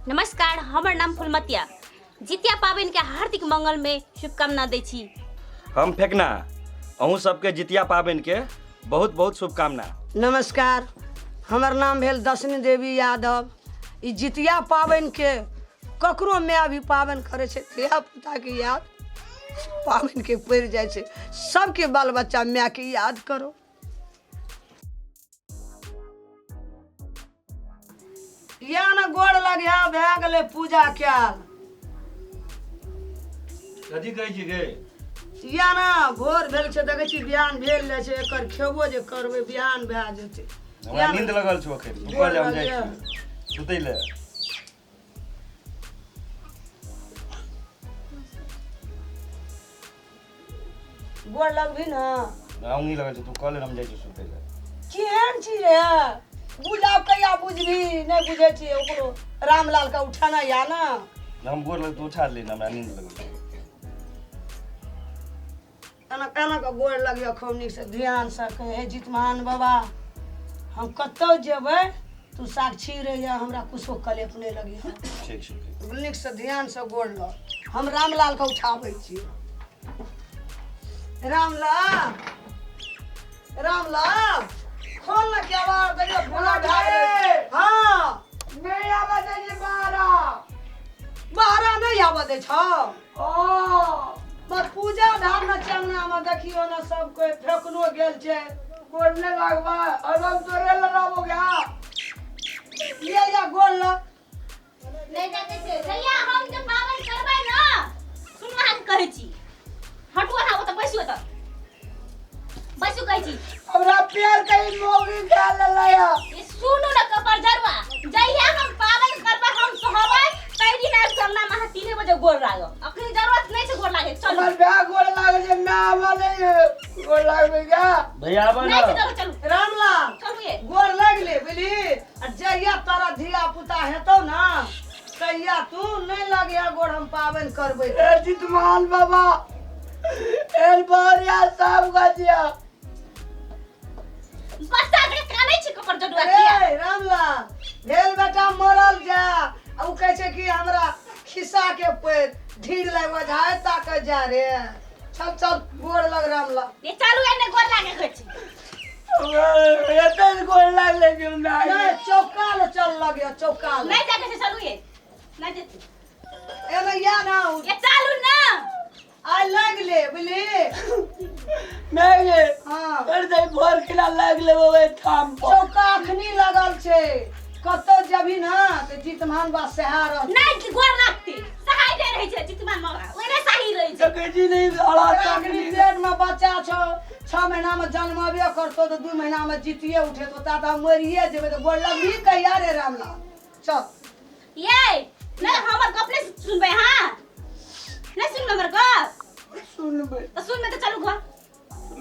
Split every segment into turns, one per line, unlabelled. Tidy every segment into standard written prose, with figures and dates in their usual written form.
नमस्कार, हमर नाम फुलमतिया। जितिया पाबनि के हार्दिक मंगल में शुभकामना दै छी।
हम फेकना, अहूँ सबके जितिया पाबनि के बहुत बहुत शुभकामना।
नमस्कार, हमर नाम भेल दशनी देवी यादव। ई जितिया पाबनिके ककरो माय भी पाबनि करै छै, धियापुताके याद पाबनिके पड़ि जाइ छै। सबके बाल बच्चा मायके याद करो। या ने गोड़ लगिया, भए गेलै पूजा कयल।
कथी कहै छी गे?
या ने भोर भेल छै, देखै छी बिहान भेल जाइ छै। एकर खेबो जे करबै बिहान भए जेतै।
हमरा नींद लगल छौ अखन।
गोड़
ऊपर हम जाइ
लगिया।
छी सुतै लए।
गोड़ लगबी ने?
औंगी लगल छै, तू कह ले, हम जाइ छी सुतै लए।
केहन छी रे? बुझाब कहिया बुझबी? नहि बुझै छी। ओकरो रामलाल के उठाना या ना।
हम गोड़ लग, तू उठा ले ने, हमरा नींद लगल छै।
एना एना कऽ गोड़ लगियो खूब नीकसँ, ध्यानसँ। कहे, हे जितमान बाबा, हम कतहु जेबै तू साक्षी रहिया, हमरा कुछो कलेप नहि लगिह।
ठीक छै।
नीकसँ ध्यानसँ गोड़ लग। हम रामलालके उठाबै छी। रामलाल, रामलाल, खोल ने केवाड़, देखियौ भोला भए गेलै। हाँ।
नहि आबऽ दै छै बाहरा।
बाहरा नहि आबऽ दै छौ?
ओ।
बस पूजा धाम ने चंगना में देखियो ने, सब कोई फेकनो गेल छै।
गोड़ नहि लागबा, अलग तोरे लड़ाबो गया।
ये या गोल लग।
नहि जाके छै। जहिया हम जे पाबनि करबै ने, सुनू, अहाँके कहै छी, हटू अहाँ ओतऽ, बैसू, ओतऽ बैसू कहै छी।
हमरा प्यार कहीं मौगी खा लेलै।
ई सुनू ने कपर जरुआ, जहिया हम पाबनि करबै, हम सहबै, ताहि दिन आबि कऽ अंगनामे अहाँ 3 बजे गोर लागब। अखन जरूरत नहि छै गोर लागे, चलू।
हमर भाय गोड़ लागै छै, माय हमरा नहि गोड़ लागबै क्या?
भैया, आबऽ
नहि
ने।
छै जरूरत, चलू।
रामलाल।
चलू ये।
गोर लगले, बुझली? आ जहिया तोरा धिया पुता हेतौ ने, तहिया तू नहि लगिया गोर, हम पाबनि करबै।
ए जितमान बाबा, एल बरिया साहब गजिया।
बच्चा के कानै छै कपर जडुआ किया?
ए रामलाल, भेल बेटा मरल जा आ उ कहै छै कि हमरा खिस्सा के पैर ढीर लगवा जाए ताके जा रे। चल चल, गोर लग रामलाल।
ये चालू एने गोर लागे कहै छै।
एते गोड़ लागले जे माय।
नहीं, चौका ले चल लगे, चौका ले।
नहीं जाके छै, चलू ये, नहीं जेतै।
एने या ना।
ये चालू ना।
आइ लगले, बुझली?
मैं गे।
हाँ।
कर दे भोर खिला लागले ओए थाम पर।
चौका अखनी लगल छै, कतौ जबी ना तऽ जितमान बा सहा रह।
नहीं गोर लागते, सहाय नहीं रहै छै जितमान बाबा, ओने सही रहै छै।
सकै छी नहीं अड़ा।
अखनी पेट में बच्चा छौ, 6 महीना में जन्मबे करतो तऽ 2 महीना में जितिये उठेतो, ता तऽ हम मरिये जेबै, तऽ गोर लगबी कहिया रे रामलाल? चल।
ये नहीं हमर गप नहीं सुनबै? हाँ, नहीं सुनबै हमर गप?
सुनबै।
तऽ सुनबै तऽ चलू घर।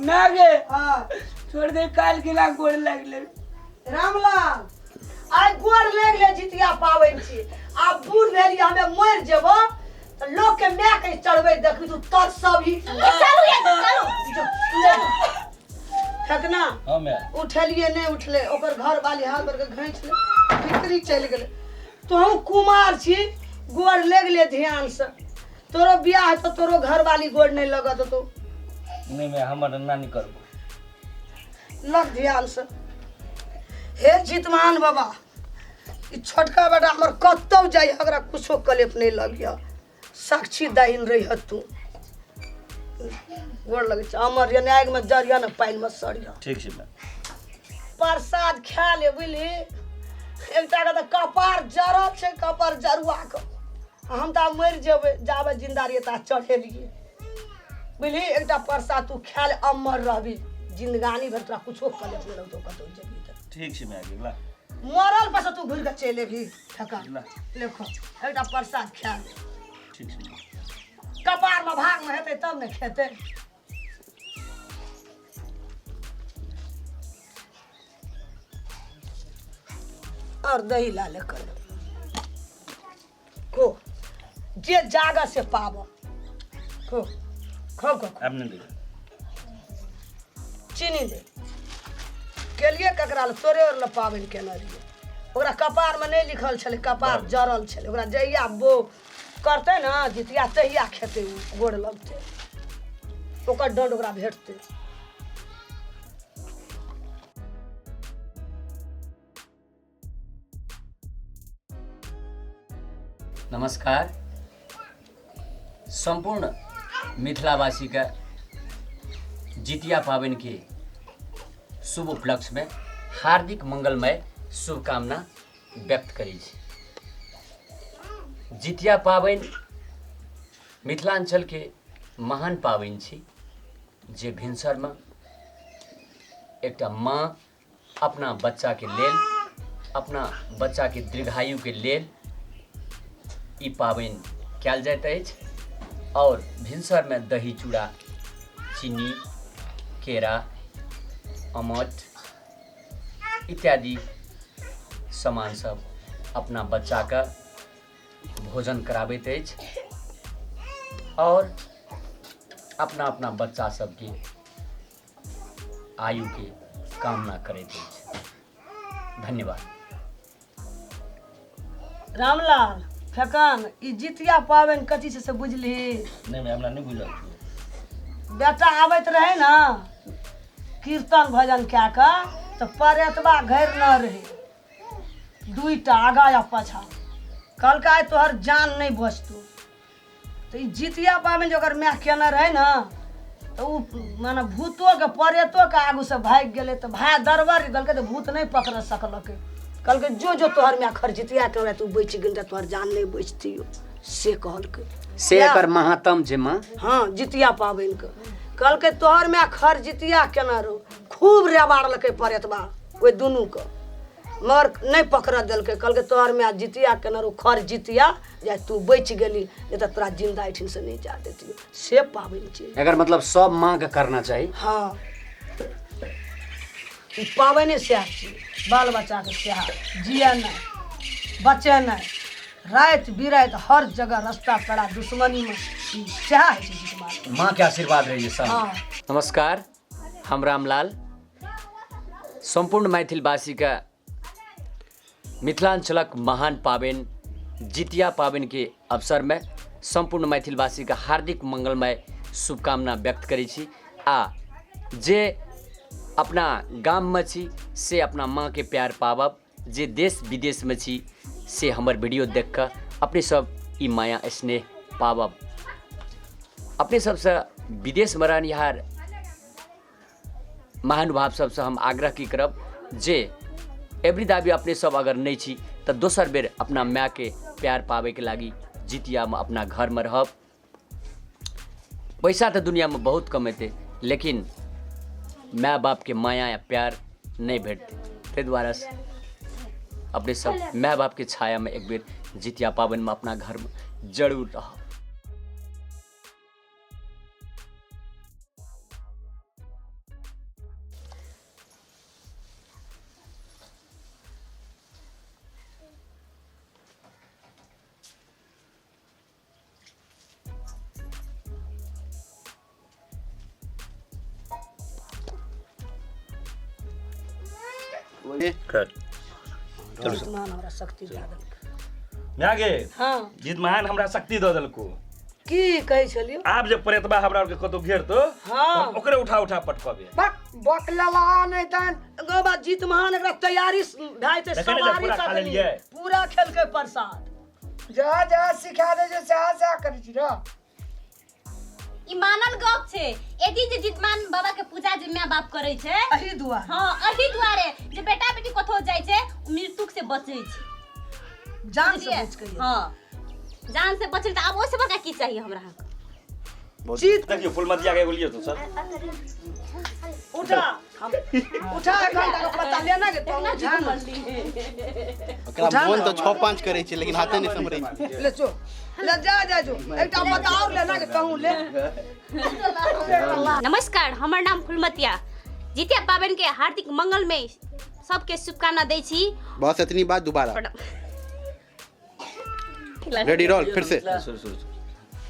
मैं गे।
हाँ।
छोड़ दे, काल खिला गोड़ लागले।
रामलाल, आइ गोर लागि ले, जितिया पाबनि छी। आब बूढ़ भेलियै, हमे मरि जेबो तऽ लोक के माय के चढ़बै देखबी तू तर सब ही।
चलू ये, चलू।
ठकना।
हाँ माय।
उठेलियै, नहि उठलै। ओकर घर वाली हाथ भर के घैंच ले भीतरी चलि गेलै। तोहूँ कुमार छी, गोर लागि ले ध्यानसँ। तोरो बियाह हेतौ, तोरो घरवाली गोर नहि लगत तो।
नहि माय, हमर नानी करबो।
लग ध्यानसँ। हे जितमान बाबा, ई छोटका बेटा हमर कतौ जाइ, ओकरा कुछो कलेप नहि लगिय, साक्षी दाहिन रही तू। गोर लगै छै। अमर या आगिमे जरिया ने पानिमे सरिया।
ठीक छै माय।
प्रसाद खा ले, बुझली? एकटा के तऽ कपार जरल छै, कपार जरुआ के। हम तऽ आब मरि जेबै, जाबे जिंदा रहियै ता चढ़ेलियै, बुझली? एकटा प्रसाद तू खा ले, अमर रहबी जिंदगानी भरि, तोरा कुछो कलेप नहि लगतौ कतौ जेबही तऽ।
ठीक छै माय, गेला।
मरल पर से तू घुरि कऽ चलि एबही ठका।
ला।
लेखो, एकटा प्रसाद खा ले।
ठीक छै माय।
कपारमे भागमे हेतै तब ने खेतै। और दही ला ले कर को, जे जाग से पाब। खो खो खो।
आब नहि देबै।
चीनी दे केलिए ककरा ले? तोरे और ले पाबनि केने रहियै। ओकरा कपारमे नहि लिखल छलै, कपार जरल छलै। ओकरा जहिया बो करतै ने जितिया तहिया खेतै, ओ गोड़ लगतै, ओकर दंड ओकरा भेटतै।
नमस्कार। सम्पूर्ण मिथिलावासीके जितिया पाबनिके शुभ उपलक्ष्यमे हार्दिक मंगलमय शुभकामना व्यक्त करै छी। जितिया पाबनि मिथिलाञ्चलके महान पाबनि छी, जे भिनसरमे एकटा माँ अपना बच्चाके लेल, अपना बच्चाके दीर्घायुके लेल ई पाबनि कयल जाइत अछि। आओर भिनसरमे दही चूड़ा, चीनी, केरा, अमठ इत्यादि सामान सब अपना बच्चाके भोजन कराबैत अछि आओर अपना अपना बच्चा सबके आयुके कामना करैत अछि। धन्यवाद।
रामलाल फेकन, ई जितिया पाबनि कथी छै से बुझली?
नहि भाइ, हमरा नहि बुझल छै।
बेटा आबैत रहै ने कीर्तन भजन कए कऽ, तऽ परेतबा घर न रहै, दुईटा आगा या पाछा। कहलकै आइ तोहर जान नहि बचतौ। तऽ ई जितिया पाबनि जे ओकर माय केने रहै ने, तऽ ओ माने भूतोके परेतोके आगूसँ भागि गेलै। तऽ भाय दरबर देलकै तऽ भूत नहि पकड़ सकलकै। कहलकै जो जो तोहर माय खर जितिया के तू बचि गेल, तऽ तोहर जान नहि बचतियौ, से कहलकै।
से एकर महात्म छै माँ।
हँ, जितिया पाबनिके कहलकै तोहर माय खर जितिया केने रहो। खूब रेबाड़लकै परेतबा ओहि दुनूके, मगर नहि पकड़ देलकै। कहलकै तोहर माय जितिया केने रहो खर जितिया, जे तू बचि गेली, नहि तऽ तोरा जिन्दा एहिठामसँ नहि जा देतियौ। से पाबनि छै।
एकर मतलब सब माँ के करना चाही।
हँ, ई पाबनि सएह छियै, बाल बच्चाके सएह जियेनाइ बचेनाइ, राति बिराति हर जगह रस्ता पेड़ा दुश्मनीमे ई सएह होइ छै जितबा।
माँ के आशीर्वाद रहिए सब।
हँ।
नमस्कार, हम रामलाल सम्पूर्ण मैथिलवासीके मिथिलाञ्चलक महान पाबनि जितिया पाबनिके अवसरमे सम्पूर्ण मैथिलवासीके हार्दिक मङ्गलमय शुभकामना व्यक्त करै छी। आ जे अपना गाममे छी से अपना माँके प्यार पाबब, जे देश विदेशमे छी से हमर वीडियो देख कऽ अपने सब ई माया स्नेह पाबब। अपने सबसँ विदेशमे रहनिहार महानुभाव सबसँ हम आग्रह की करब जे एवरी दाबी अपने सब अगर नहि छी तऽ दोसर बेर अपना मायके प्यार पाबैके लागी जितियामे अपना घरमे रहब। पैसा तऽ दुनियामे बहुत कमेतै, लेकिन माय बापके माया या प्यार नहि भेटतै। ताहि दुआरे अपने सब माय बापके छायामे एक बेर जितिया पाबनिमे अपना घरमे जरूर रहब।
कर
जितमान हमरा शक्ति दए देलकै।
माय गे।
हँ।
जितमान हमरा शक्ति दऽ देलको।
की कहै छलियौ?
आब जे प्रेतबा हमरा आरके कतौ घेरतो,
हँ,
हम ओकरे उठा उठा पटकबे।
बक बक लला नहि तन
गो बा जितमान एकरा तैयारी भए जेतै।
देखै नहि
सवारी
पूरा खा
तक
लेलियै।
पूरा खेलकै प्रसाद।
जा जा सिखा दे जे सएह सएह करै छी र।
ई मानल गप छै, यदि जे जितमान बाबा के पूजा जे माय बाप करै छै
एही दुआरे।
हाँ, एही दुआरे जे बेटा बेटी कतौ जाइ छै ओ मृत्यु से बचै छै,
जान से
बुझलियै?
बचि के।
हाँ, जान से बचल तऽ आब ओहिसँ बड़का की चाहिए हमरा अहाँके?
जीत
देखियौ फुलमतिया के एगो लियौ तो सर।
उठा उठा, एक घंटा के पता लेना के तो उठा ना।
ओकरा मोन तऽ 6 5 करै छै, लेकिन हाथे नहि सम्हरै छै।
ले चो, ले जा जा जो एकटा पता और लेना के कहूं ले।
नमस्कार, हमर नाम फुलमतिया। जितिया पाबनि के हार्दिक मंगल में सबके शुभकामना दै छी।
बस इतनी बात, दोबारा रेडी रोल फिर से।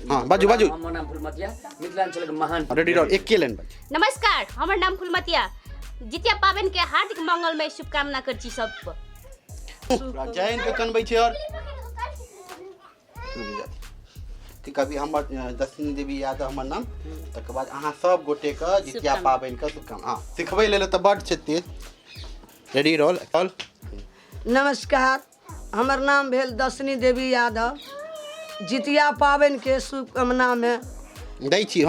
हाँ, बाजू बाजू।
हमर नाम फुलमतिया, मिथिलाञ्चलके महान।
रेडी रोल, एक लाइन बाजू।
नमस्कार, हमर नाम फुलमतिया। जितिया पाबनि के हार्दिक मंगलमय शुभकामना कर छी सबको।
पूरा जैन के कनबै छै और रुकि जा। ठीक, अभी हमर दक्षिणी देवी यादव हमर नाम, तकर बाद अहाँ सब गोटे के जितिया पाबनि के शुभकामना। हाँ, सिखबै लेल तऽ बड छै तेज। Ready roll all.
नमस्कार, हमर नाम भेल दशनी देवी यादव। जितिया पाबनिके शुभकामनामे
दै छी हम।